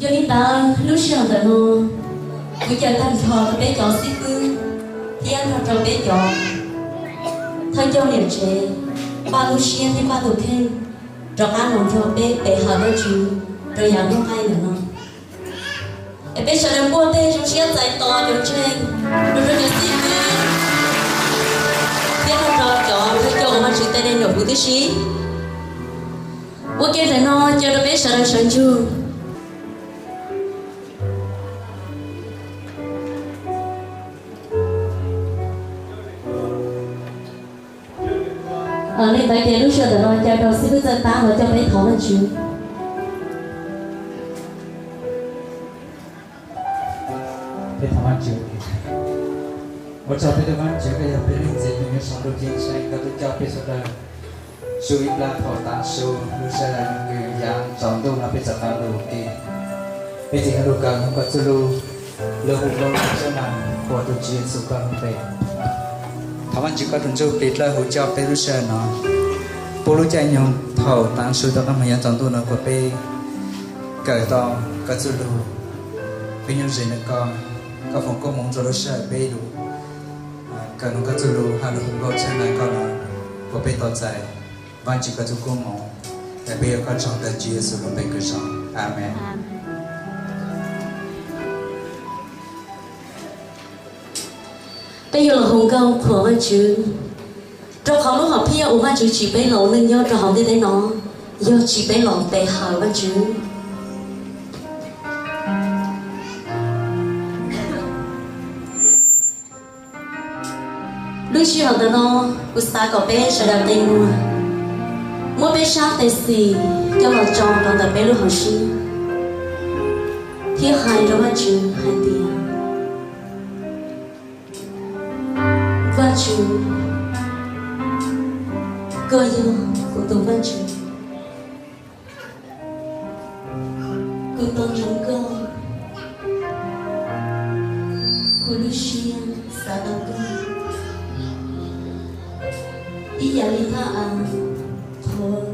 Yog li ntawd lub sij hawm ntawm no kuv caw tag nrho rau peb cov xib fwb thiab nrog rau peb cov thawj coj niam tsev npaj lub siab thiab npaj tus kheej rov qab los nrog peb pe hawm Vajtswv rau yav ntuj qaij ntawm no. Es peb sawv daws npuaj tej zoo siab txais tos cov ntseeg, rau rau cov xib fwb thiab rau rau cov thawj coj uas Vajtswv tej dej num huv tib si. Ua ke ntawm no caw rau peb sawv daws sawv ntsug. Li ntawd ces lub sij hawm ntawm no caw rau xib fwb Txawj Tab los coj peb thov Vajtswv. Peb thov Vajtswv. Ua tsaug peb tus Vajtswv, koj yog peb leej txiv, koj nyob saum ntuj ceeb tsheej, koj twb coj peb sawv daws su ib plag thaum tav su, lub sij hawm kws yav tsaus ntuj no peb txawm tau los ua ke. Peb tseem yuav lug kawm nug koj txuj lug, lug hu nkauj tsab nab qhuas tus Tswv Yexus koj lub npe. Thov Vajtswv koj tus Ntsuj Plig dlawb huv coj peb lub sij hawm no, pub lub caij nyoog thaum tav su rov qab moog yav tsaus ntuj no kuas peb kawm tau koj txuj lug, peb nyob ze ntawm koj, koj foom koob moov rua lub sij hawm peb lug kawm nug koj txuj lug hab lug hu nkauj tsab nab koj no, kuas peb tau txais Vajtswv koj txuj koob moov. Es peb yuav koj tsaug ntawm Tswv Yexus lub npe kws zoo, Amees. Peb yuav los hu nkauj qhuas Vajtswv, rau qhov lub hom phiaj uas Vajtswv tsim peb los neej nyob rau hauv ntiaj teb no yog tsim peb los pe hawm Vajtswv. Lub sij hawm ntawm no kuv xav kom peb sawv daws qi muag, muab peb sab tes xis coj los tso rau ntawm peb lub hauv siab thiab hais rau Vajtswv hais tias, Vajtswv, koj yog kuv tus Vajtswv. Kuv tau ntsoov koj, kuv lub siab xav tau koj ib yam li thaj av qhuav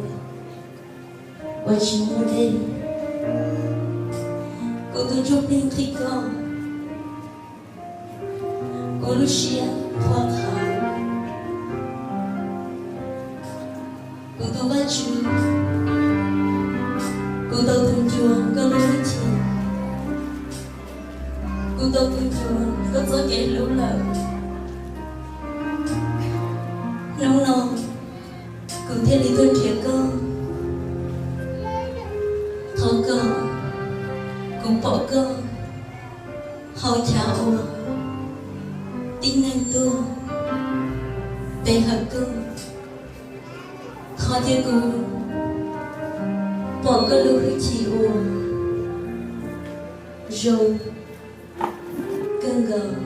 uas tsis muaj dej. Kuv tus ntsuj plig nqhis koj, kuv lub siab nqhuab qha. Kuv tus Vajtswv, kuv tau tu ncua koj lub hwj chim, kuv tau tu ncua koj txoj kev hlub lawm. Hnub no kuv thiaj li tuaj nrhiav koj. Thov koj, kuv pom koj hauv chav uas tib neeg tuaj pe hawm koj. Thov cia kuv pom koj lub hwj chim uas zoo kawg nkaus.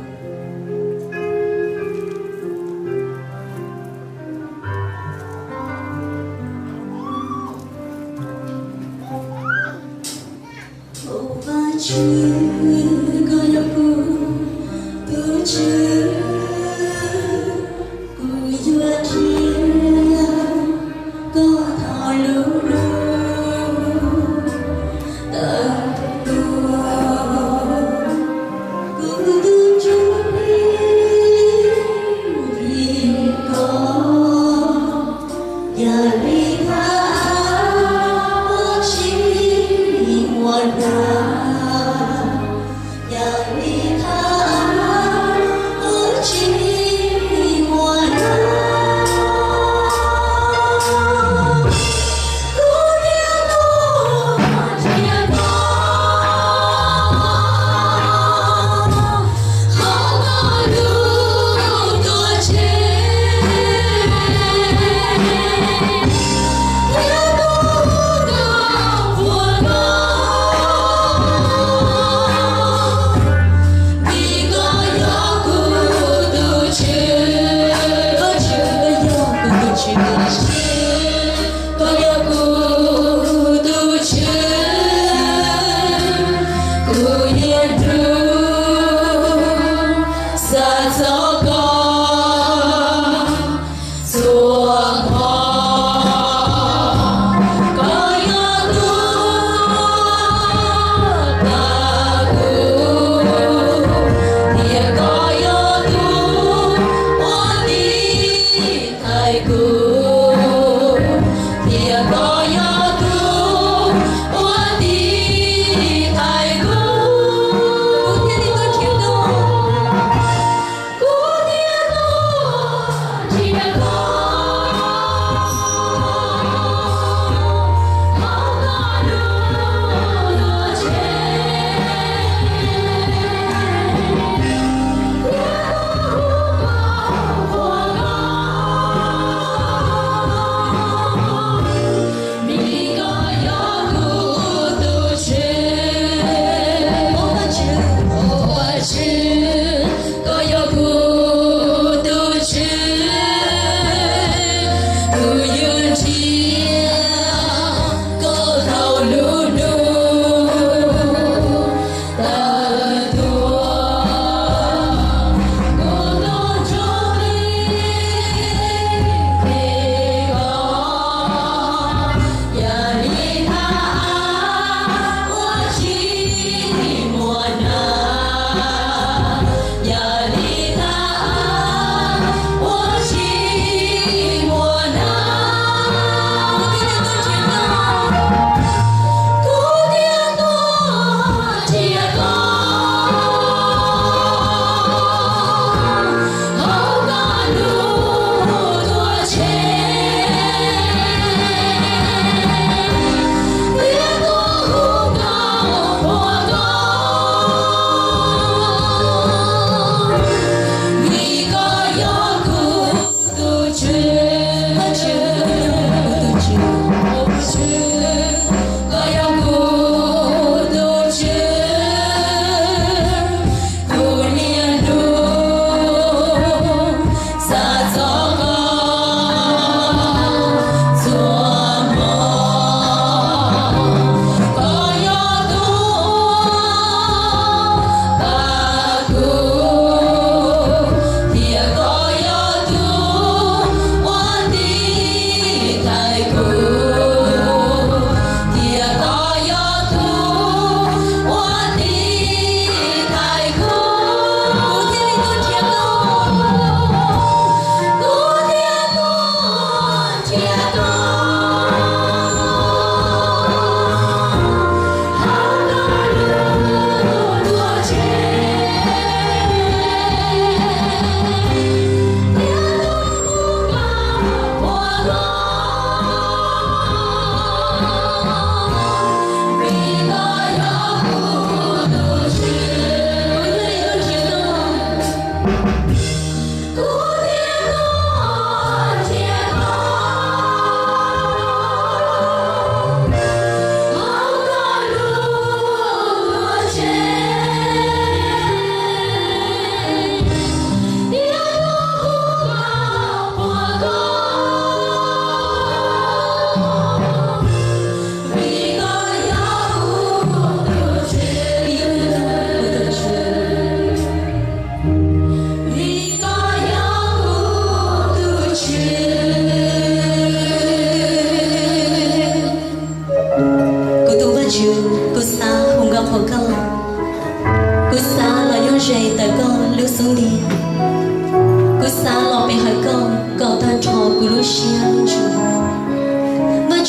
Tus Vajtswv, koj yog kuv tus Tswv, kuv yuav qhia koj thaum lub ntuj tawm tuaj. Kuv tus ntsuj plig nqhis koj, yam li thaj av tsis muaj dag, yam li thaj av tsis muaj dag. Kuv niaj hnub nrhiav koj, koj lub tuam tsev.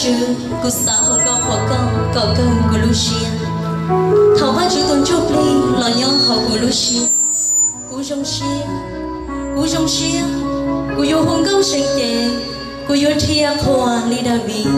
Tswv, kuv xav hu nkauj qhuas koj kom kawg kuv lub siab. Thov Vajtswv tus ntsuj plig los nyob hauv kuv lub siab. Kuv zoo siab, kuv zoo siab, kuv yuav hu nkauj seev cev, kuv yuav dhia qhuas li Daviv.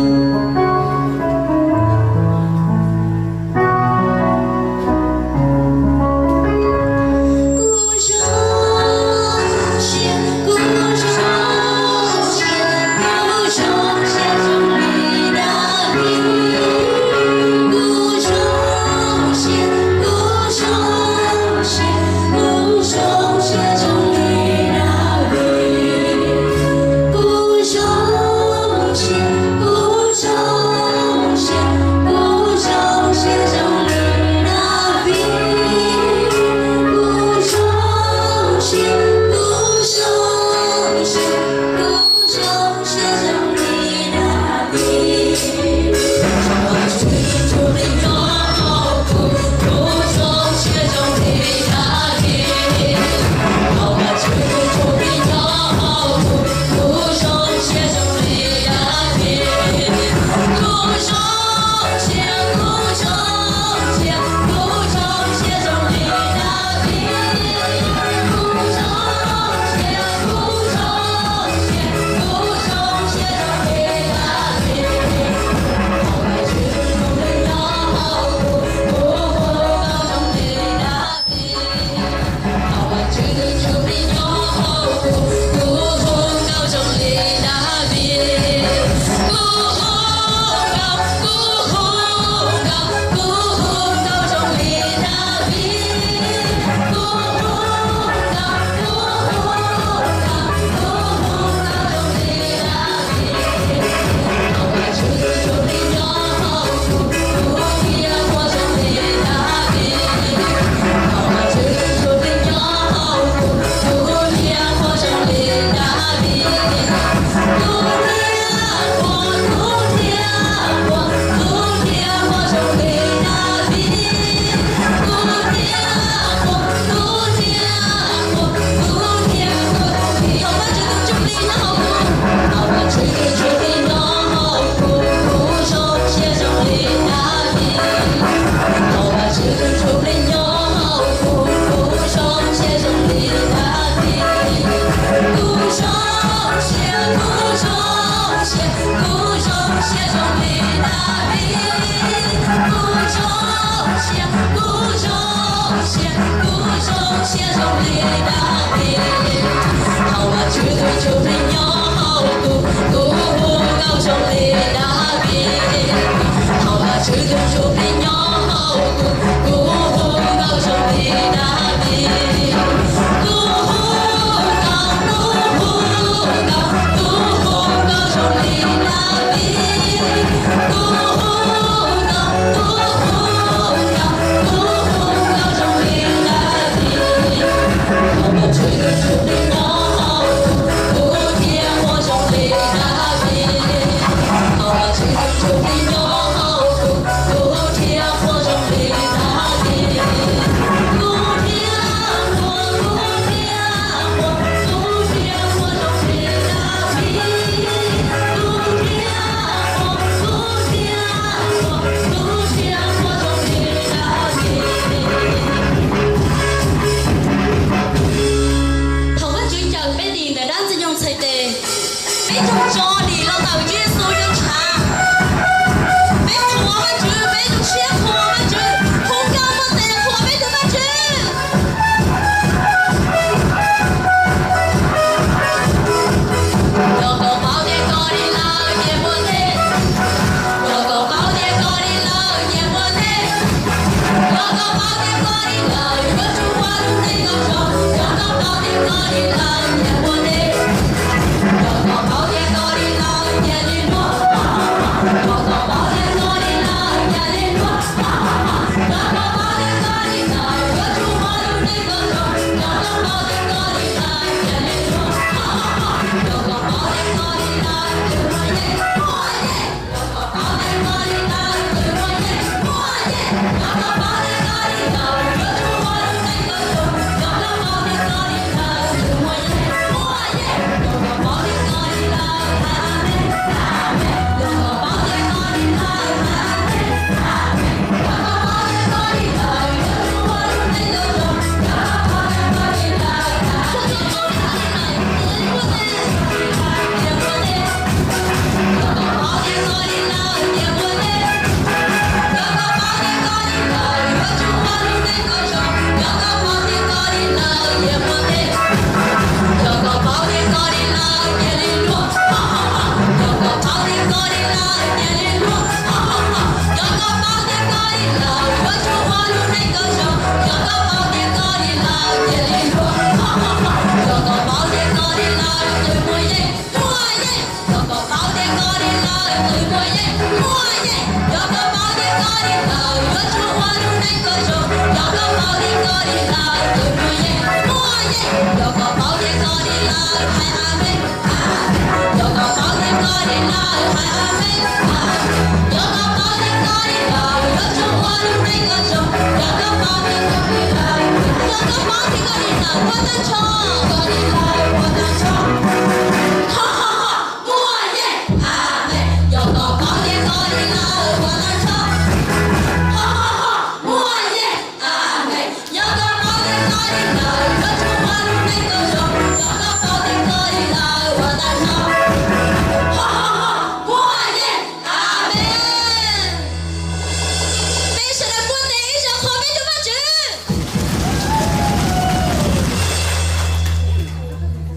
Peb sawv daws muab tes ib zaug qhuas peb tus Vajtswv.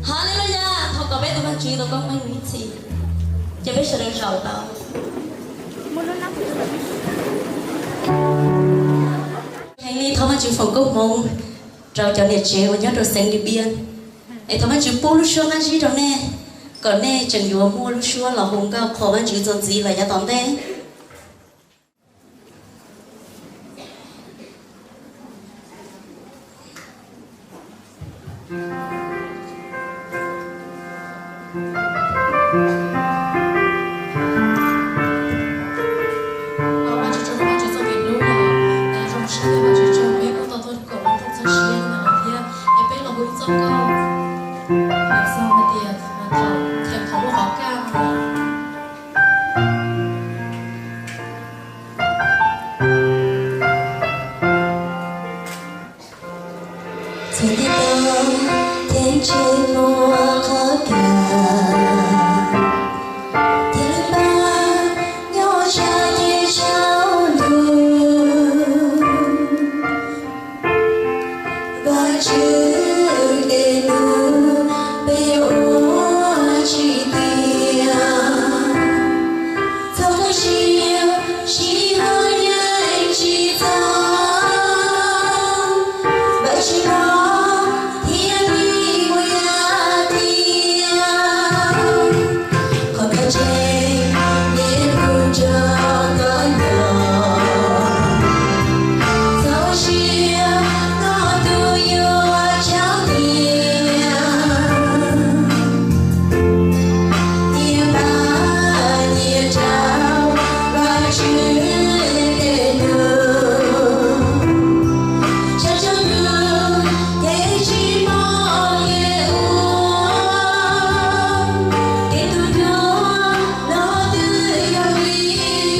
Hallelujah, thov kom peb tus Vajtswv tau koob meej mus ib txhis. Ces peb sawv daws zaum tau. Heev li, thov Vajtswv foom koob hmoov rau cov niam tsev uas nyob rau xeev Lis Npiab, es thov Vajtswv pub lub suab qab zib rau nej, kom nej tseem yuav muaj lub suab los hu nkauj qhuas Vajtswv txuas ntxiv lawm yav tom ntej. Ua Vajtswv tsaug rau Vajtswv txoj kev hlub, zoo siab Vajtswv tsaug peb kuj tau tuaj koom lub txoj sia ntawm no thiab, es peb los hu ib txoj nkauj, txog hais tias, thaum, thaum lub hauv kaj no. Txhua tus tau ceeb tsheej muaj qhov kawg, thiab lub npaj nyob tshav ntuj tsaus ntuj. Vajtswv tej lus peb ua tsis tiav, txoj sia sib hlub yeej tsis txog. Vajtswv los thiab li ua yam tiag, qhov koj tseem niaj hnub nrog koj nyob. Txoj sia koj tus yuav tsaus tiag, nyias npaj nyias rau Vajtswv tej lus, tshav tsaus ntuj kev tsis pom kev ua, kev tu dua no twb yog vim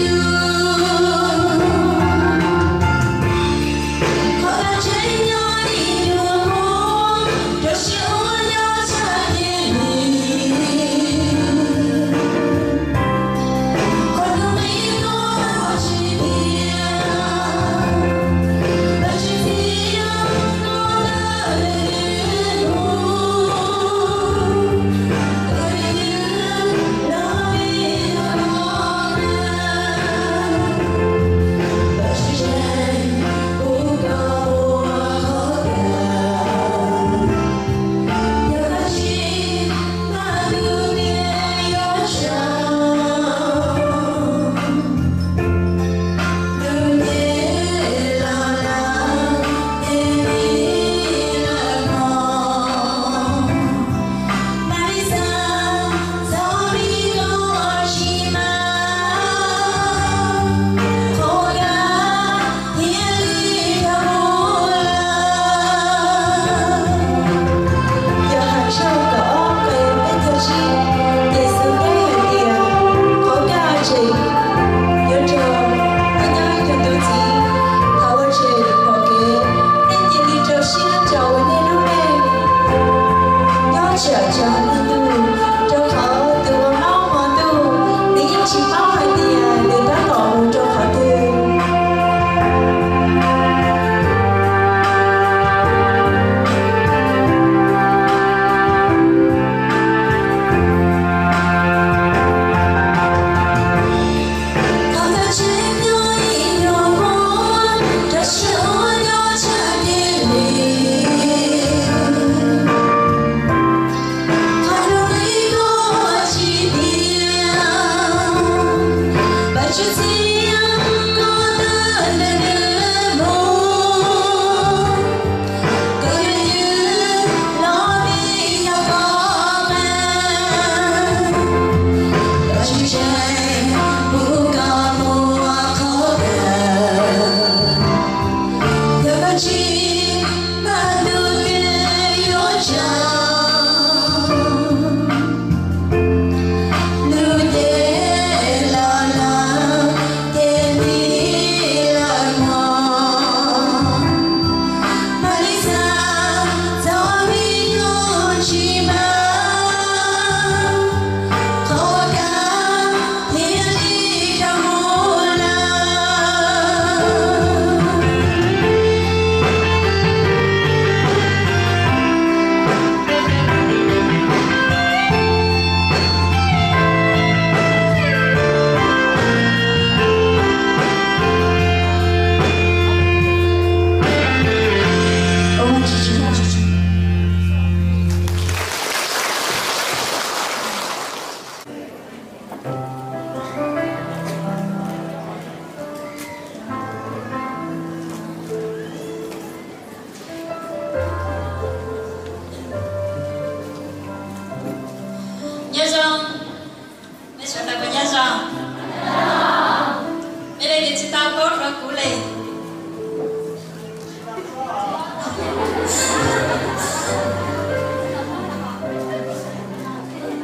kuv li.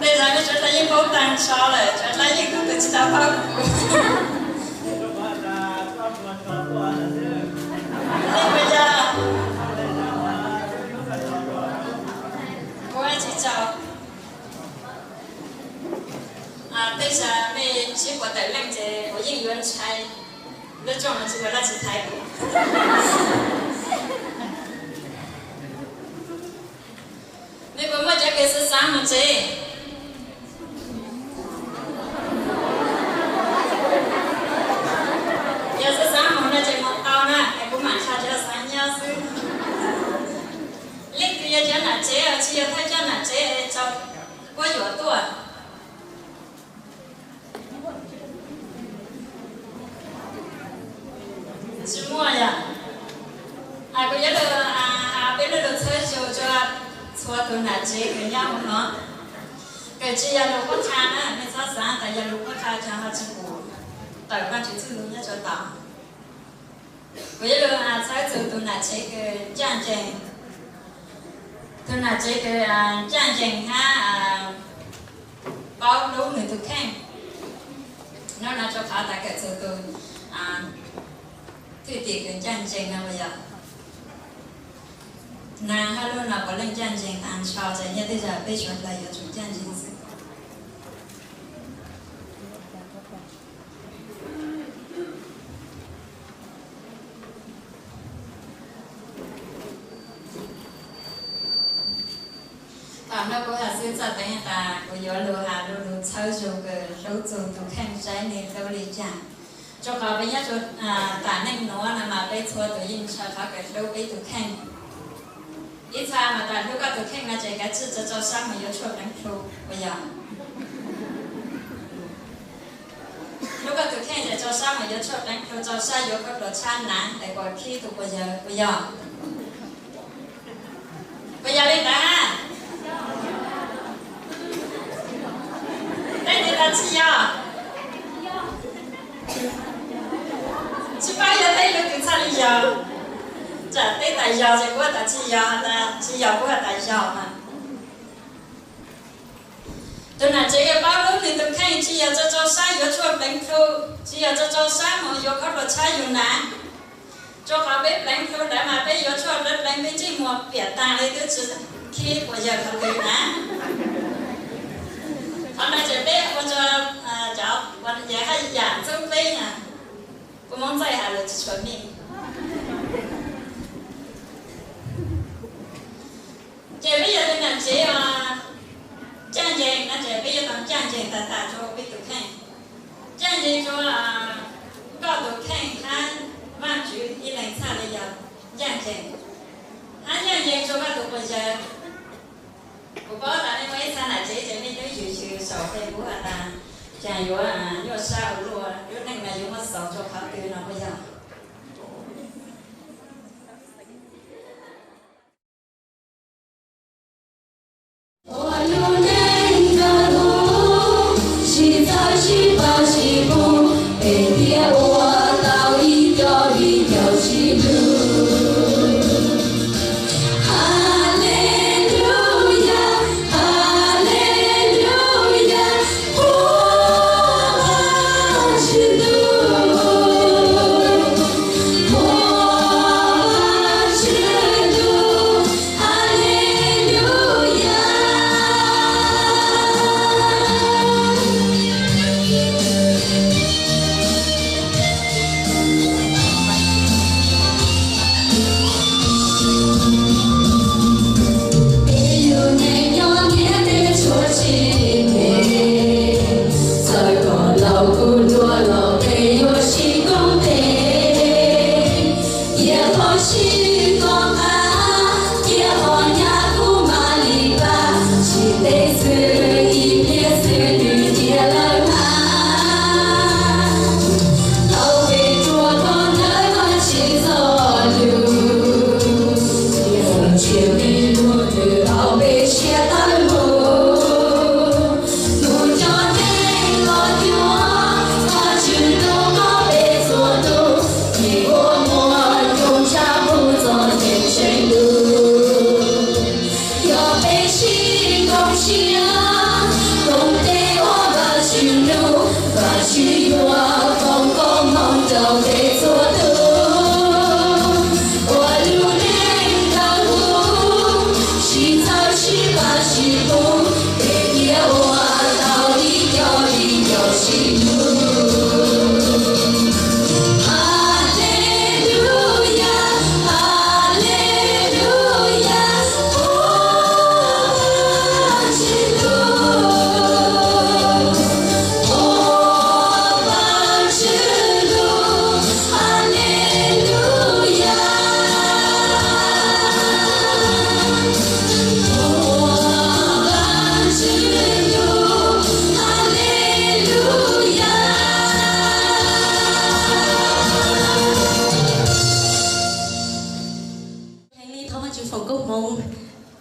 Tej zaum nej sawv daws yeej paub tag nrho lawm, sawv daws yeej tub tsis tau paub kuv. Li puas yog? Kuv tsis tsaug. Tej zaum nej sib puas tawm leej ces kuv yeej yuav ntshai. Lub rooj no tsis ua dab tsi thaiv kuv. Nej puas muaj cov kws xav xav mus tsev? Yog xav xav mus no ces mus tau na, es kuv mam tso cov xav nyob xwb. Leej twg yog cov nam tsev, tsis yog thawj coj nam tsev es tso quab yuam tuaj. Tsis muaj yom? Kuv yuav lug has peb lub lug txhawb zug rua txhua tus nam tsev kws nyob huv no, kws tsis yog lug qhuab qha na, nej txhob xav tas yog lug qhuab qha ces ho tsis pum tawm Vaajtswv txuj lug nyob rua tom. Kuv yuav lug txhawb txug tus nam tsev kws ncaj ncees, tus nam tsev kws ncaj ncees hab paub hlub nwg tus kheej. Nub no rua qhov tas kawm txug tus thwj tim kws ncaj ncees no puas yog? Nag hab lub no puav leej ncaj ncees tag nrho, ces nyob tej zag peb suav dlawg yuav tsum ncaj ncees xwb. Thaum no kuv has xwb txoj teev tas kuv yuav lug has lug lug txhawb zug kws hlub txug tus kheej saib nwg hlub li caag. Rua qhov peb nyob rua tam neej nuav no mas peb txhua tus yeej ntshaw qhov kws hlub peb tus kheej. Ib txha mas tas hlub koj tus kheej no ces kav tsij tso tso sab moog yuav tshuaj pleev plhu puas yog? Hlub koj tus kheej ces tso sab moog yuav tshuaj pleev plhu, tso sab yuav khaub dluag tshab nav es kuas khib tug puas yawg puas yog? Puas yog li ntawd? Tej ntawd tas tsis yog. Tsis paub yog tej lub kws txhaj li yog. Tsam teb tas yog ces kuv has tas tsis yog, tsis yog kuv has tas yog mas. Tus nam tsev kws paub hlub nwg tus kheej tsis yog tso tso sab yuav tshuaj pleev plhu, tsis yog tso tso sab moog yuav khaub dluag tshab yug nav. Rua qhov peb pleev plhu ntawd mas peb yuav tshuaj pleev pleev peb ntsej muag piam taag li twb tsis khib puas yawg qhov twg na. Qhov no ces peb ua rua cov uas yam hab yam ntxub peb na, kuv Moob Ntxaij has lug tsis tshua meej. Ces peb yog tus nam tsev ncaj ncees no ces peb yuav tau ncaj ncees tag tag rua peb tus kheej. Ncaj ncees rua koj tus kheej hab Vaajtswv ib leeg txhaj li yog ncaj ncees, hab ncaj ncees rua koj tus puas yawg. Kuv paub tas nej muaj ib txha nam tsev ces nej twb yws yws saum Facebook has tas caag yuav nyuaj sab ua luaj, lub neej no yuav muab xaus rua qhov twg no puas yog?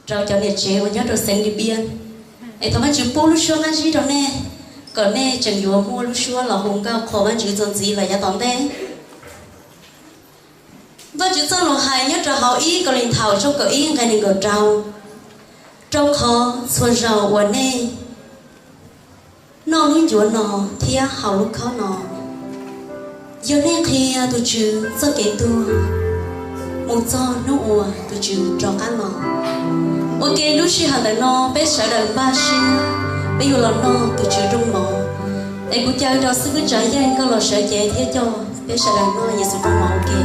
rau cov niam tsev uas nyob rau xeev Lis Pias, es thov Vajtswv pub lub suab qab zib rau nej, kom nej tseem yuav muaj lub suab los hu nkauj qhuas Vajtswv txuas ntxiv los yav tom ntej. Vajtswv txoj lus hais nyob rau hauv ib Kauleethaus tshooj kaum ib nqe nees nkaum rau: Rau qhov txhua zaus uas nej noj lub ncuav no thiab haus lub khob no, yog nej qhia tus Tswv txoj kev tuag mus txog hnub uas tus Tswv rov qab los. Ua ke lub sij hawm ntawm no peb sawv daws npaj siab, peb yuav los noj tus Tswv rooj mov. Es kuv caw rau xib hwb Tsav Yeej koj los sawv cev thiab coj peb sawv daws noj Yexus rooj mov ua ke.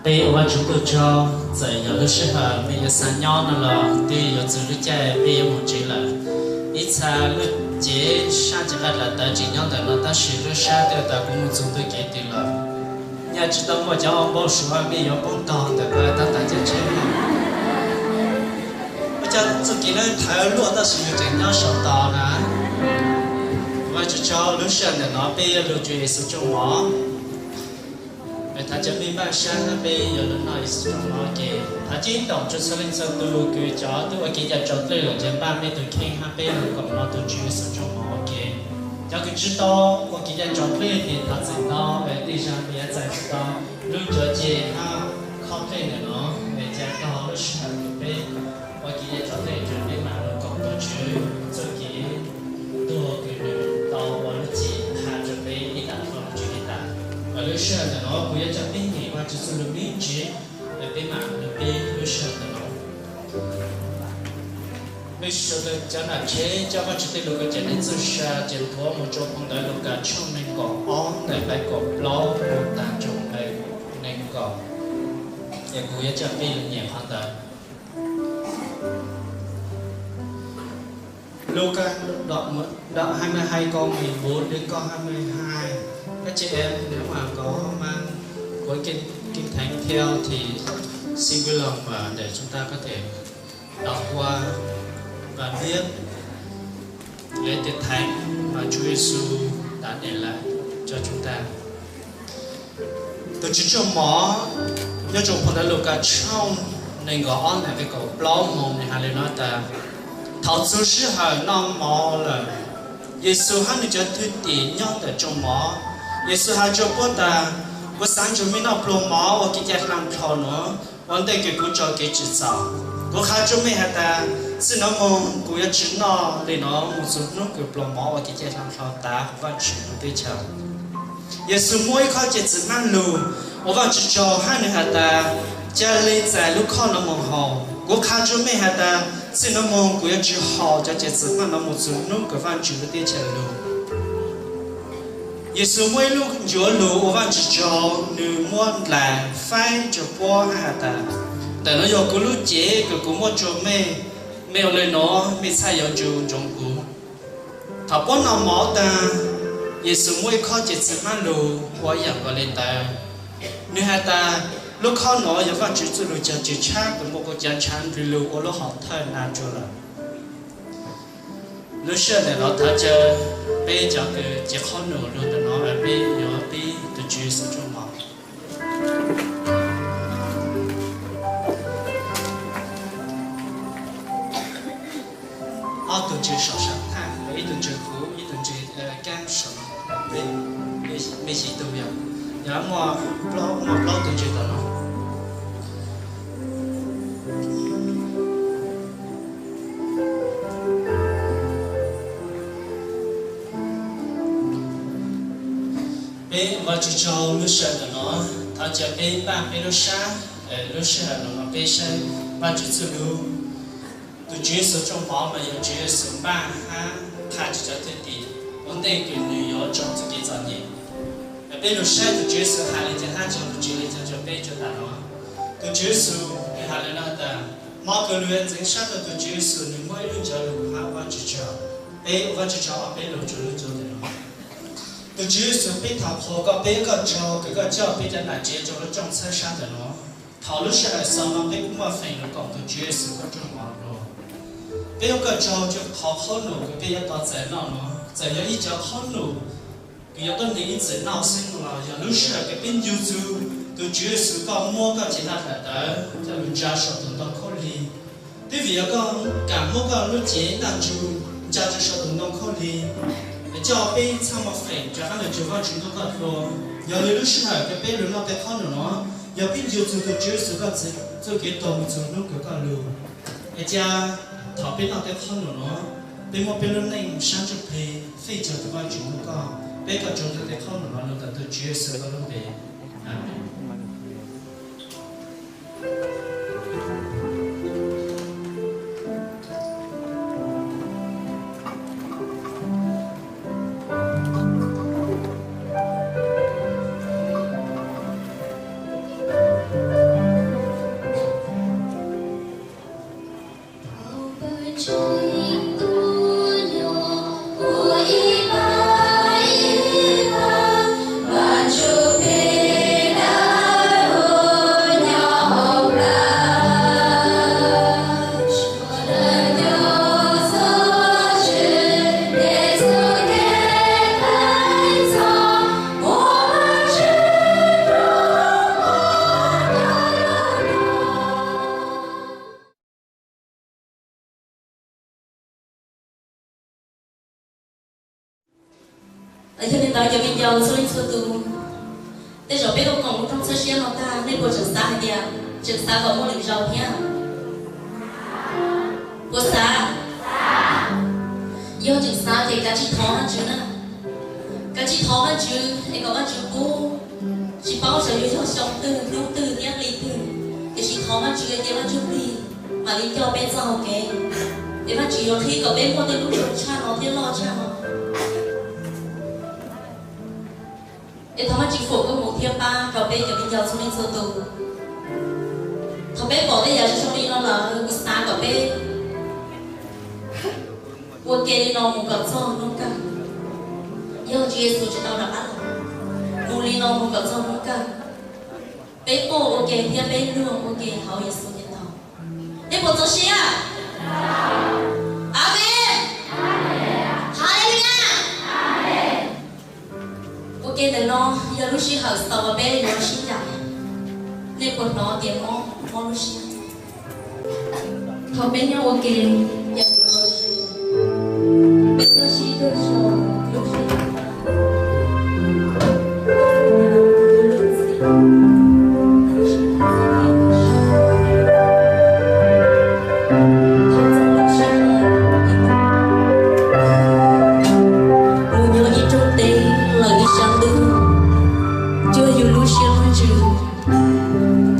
Peb ua Vajtswv tuaj tsaug, txawm yog lub sij hawm mej yuav xa nyob no los twb yuav txog lub caij peb yuav mus tsev lawm. Ib txha lub cev sab cev nqaij dlav tawv tseem nyob ntawm no tab sis lub sab twb tas kuv mus txog ntua kev twg lawm. Nyaj tsis tau muaj cov npau suav mej yuav poob tog ntawm ko tab tas caij tsheb no. Ua cas txoj kev no thawv luaj tab sis nws tseem nyob saum tod na. Ua Vajtswv tsaug, lub sij hawm ntawm no peb yuav lug cuag Yexus tsooj mov. Thov cov mej npaj sab hab peb yuav lug noj Yexus tsooj mov ua ke. Thov ceeb toom rua txhua leej txhua tug kws cov tub ua kev cai tsaus dlej lawm ces npaj mej tug kheej hab peb lug koom mov tug Tswv Yexus tsooj mov ua ke. Cov kws tsi tau ua kev cai tsaus dlej ces thov txim ntau, tej zag mej yuav txais tsis tau lub ncuav ceg hab khob dlej ntawm no, es ca tog lub sij hawm kws peb ua kev cai tsaus dlej ces peb mam lug koom tus Tswv txuj kev tuag kws nws tau ua lub cim qha rua peb ib dlaim hlob lub tswv ib dlaim. Lub sij hawm ntawm no kuv yuav coj peb nyeem Vajtswv txuj lug me ntsis, peb mam lug pib lub sij hawm ntawm no. Mej sawv daws cov nam tsheb coj Vajtswv tej lug kov cov nej txuj sa ces nthuav mus rua phoo ntawv Lukas tshooj neeg nkaum ob nqe kaum plaub mus tag rua nqe neeg nkaum, es kuv yuav coj peb lug nyeem qhov ntawd. Lukas đoạn, đoạn hai mươi hai câu mười bốn đến câu hai mươi hai. Các chị em nếu mà có mang cuốn kinh, kinh thánh theo thì xin vui lòng mà để chúng ta có thể đọc qua và biết lễ tiệc thánh mà Chúa Giêsu đã để lại cho chúng ta. Tus Tswv tsooj mov nyob rua phoo ntawv Lukas tshooj neeg nkaum ob nqe kaum plaub moog nwg has le nuav tas, thaum txug sij hawm noj mov lawm, Yexus hab nwg cov thwj tim nyob ntawm tsooj mov. Yexus has rua puab tas, kuv xaav nrug mej noj pluag mov ua kev cai dlaa dlhau nuav ua ntej kws kuv tso kev tsim txom. Kuv qha rua mej has tas, txij nuav moog kuv yuav tsi noj le nuav moog txug hnub kws pluag mov ua kev cai dlaa dlhau tav huv Vaajtswv lub teb chaws. Yexus muab ib khob cai txwm hmab lug ua Vaajtswv tsaug hab nwg has tas, ca le txais lub khob nuav moog haus. Kuv qha rua mej has tas, txij nuav moog kuv yuav tsi haus cov cai txwm hmab nuav moog txug hnub kws Vaajtswv lub teb chaws lug. Yexus muab ib lub ncuav lug ua Vaajtswv tsaug, nwg muab ndlais faib rua puab hab has tas, ntawm nuav yog kuv lub cev kws kuv muab rua mej, mej ua le nuav mej txhaj yuav ncu ntsoov kuv. Thaum puab noj mov taag, Yexus muab ib khob cai txwm hmab lug ua ib yaam nkaus le ntawd. Nwg has tas, lub khob nuav yog Vaajtswv txuj lug cog tseg tshab kws muaj kuv cov ntshav nplws lug ua lub hom thawj nag rua lawm. Lub sij hawm ntawm nuav thov caw peb cov kws cev qhob noom lug ntawm nuav, peb yuav pib tug Tswv Yexus tsooj mov. Ob tug ntses saum sab thaj, ib tug ntses huv, ib tug ntses kaab saum no. Mej xyum tug yog, yog muaj plaub, muaj plaub tug ntses tom no. Peb ua Vajtswv tsaug lub sij hawm ntawm no, thov caw peb npaj peb lub sab, lub sij hawm no peb saib Vajtswv txuj lug. Tus Tswv Yexus tsooj mov mas yog Tswv Yexus npaj hab qha rua cov thwj tim ua ntej kws nwg yuav tso txuj kev txom nyem. Peb lug saib tus Tswv Yexus has le caag hab tso lug tsi le caag rua peb rua tam no. Tus Tswv Yexus nwg has le nuav tas, hmo kws luag yuav ntxeev sab rua tus Tswv Yexus nwg muab ib lub ncuav lug hab ua Vajtswv tsaug. Peb ua Vajtswv tsaug ob peb lus rau lub cuab ntawm no. Tus Tswv Yexus, peb thov qhuas koj, peb ua koj tsaug kws koj coj peb cov nam tsev rau lub rooj txhawb sab ntawm no. Thaum lub sij hawm xaus no peb kuj muaj feem lus koom tus Tswv Yexus koj rooj mov dua. Peb ua koj tsaug rau qhov qhaub num kws peb yuav tau txais noj no, txawm yog ib co qhaub num kws yuav tuab neeg ib txwm noj xwb los yog lub sij hawm kws peb ncu txug tus Tswv Yexus koj muab koj cev ntaj dawm tawv coj lug ntsa saum tus ntoo khaub lig. Twb vim yog koj kam muab koj lub cev ntaj ntsug ntsa rau saum tus ntoo khaub lig, es coj peb txhaj muaj feem rov qab los ntsuag Vajtswv ntuj koj hlua. Yog li lub sij hawm kws peb lug noj tej qhaub num no, yog peb ncu txug tus Tswv Yexus koj txuj kev tuag mus txug hnub kws koj lug. Es ca thaum peb noj tej qhaub num no, peb muab peb lub neej sab ntsuj plig fij rau tus Vajtswv ntuj koj. Peb ua koj tsaug rau tej qhaub num no lug ntawm tus Tswv Yexus koj lub npe. Amees. Yog li ntawd cov viv ncaus txhua leej txhua tus, tej zaum peb ua koom lub rooj txhawb siab no tag, nej puas tseem xav hais tias tseem xav kom muaj lwm zaus thiab? Puas xav? Yog tseem xav ces kav tsij thov Vajtswv na. Kav tsij thov Vajtswv es kom Vajtswv pub, tsis paub xyov yuav yog xyoo twg hnub twg thiab hli twg, tiam sis thov Vajtswv cia Vaj Ntsuj Plig mam li coj peb txoj hau kev, es Vajtswv yuav qhib kom peb muaj tej lub zoo tshaj no thiab loj tshaj no. Es thov Vajtswv foom koob hmoov thiab pab rau peb cov viv ncaus txhua leej txhua tus. Thaum peb pom tej yam zoo zoo li no lawm, kuv xav kom peb ua ke li no mus kom txog hnub kawg. Yog Tswv Yexus tsis tau rov qab los, mus li no mus kom txog hnub kawg. Peb tuaj ua ke thiab peb luag ua ke hauv Yexus Khetos. Nej puas txaus siab? Amees. Haleluya. Ua ke ntawm no yog lub sij hawm xaus uas peb yuav sib ncaim. Nej puas hnov tias mob mob lub siab? Thaum peb nyob ua ke, peb tuaj sib tuaj sau lub sij hawm. Mus nyob ib rooj teb lawm ib sab ntuj, cuag yus lub siab muaj ntsws,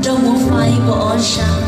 raug muab faib ua ob sab.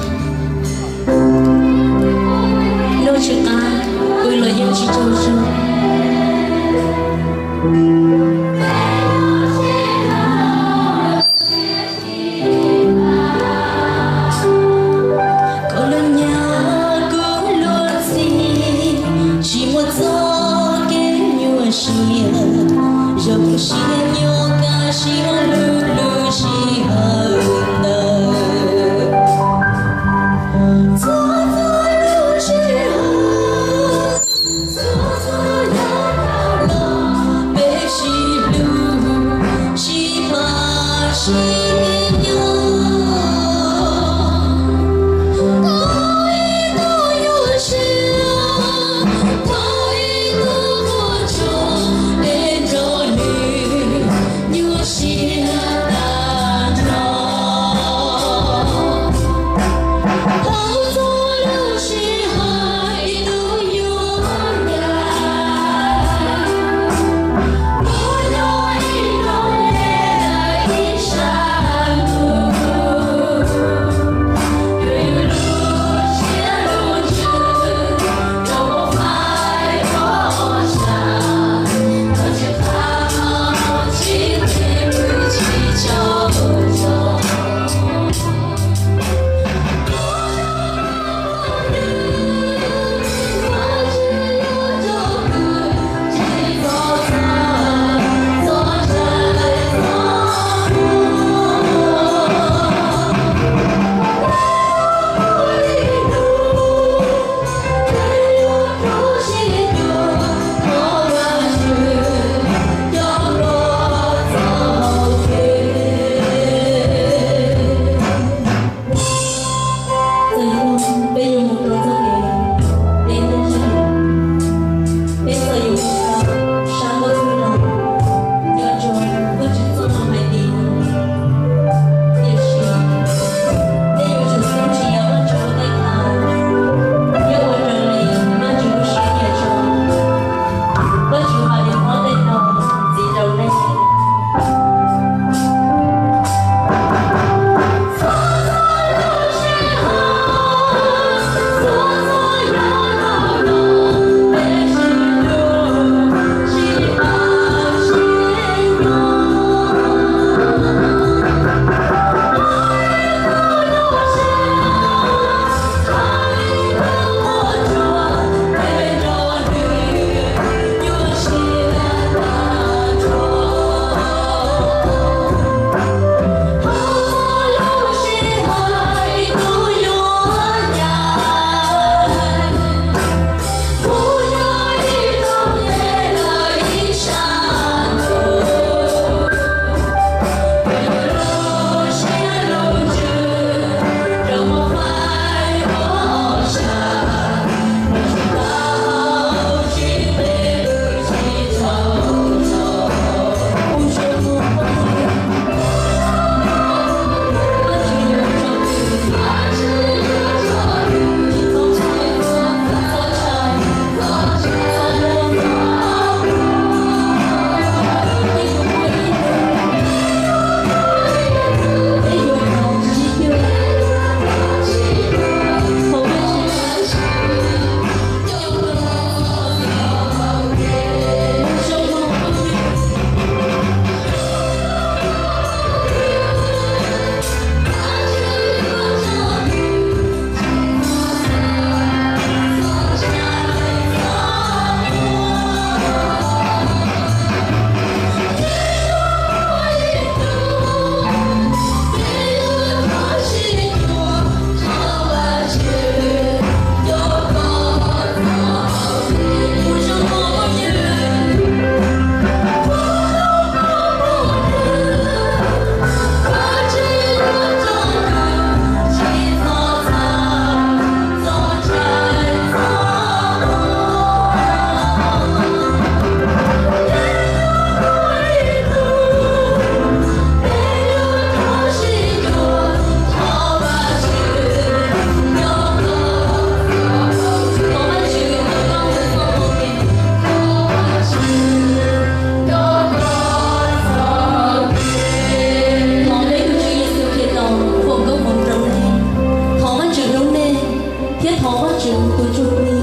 Tsev tus ntsuj plig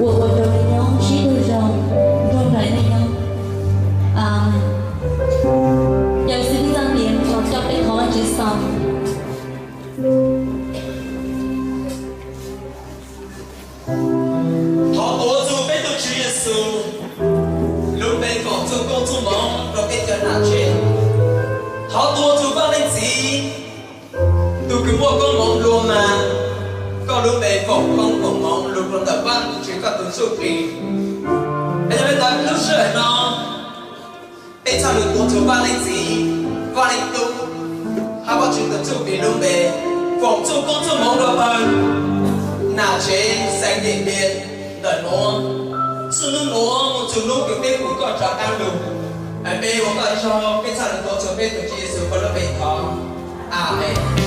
uas ua rau nej nyob sib tug zoo nrog nraim nej nyob. Amees. Yog li xwb peb txoj niam los coj peb thov Vajtswv xaus. Thov tuav txug peb tug Tswv Yexus lub npe foom txuj koob txuj moov rau peb cov nam tsev. Thov tuav txug Vaj Leej Txiv, tug kws muaj koob moov dlua mas, koj lub npe foom koob foom moov lug rua ntawm Vajtswv koj tug ntsuj plig. Es yog le ntawd lub sij hawm no peb txhaj lug tuav txug Vaj Leej Txiv, Vaj Leej Tub, hab Vajtswv tug ntsuj plig lub npe foom txuj koob txuj moov rua pawg nam tsev Xaim Ntim Npias ntawm nuav, txuj nub nuav moog txug nub kws peb pum koj rov qaab lug. Peb ua koj tsaug, peb txhaj lug tuav txug peb tug Tswv Yexus koj lub npe thov. Amees.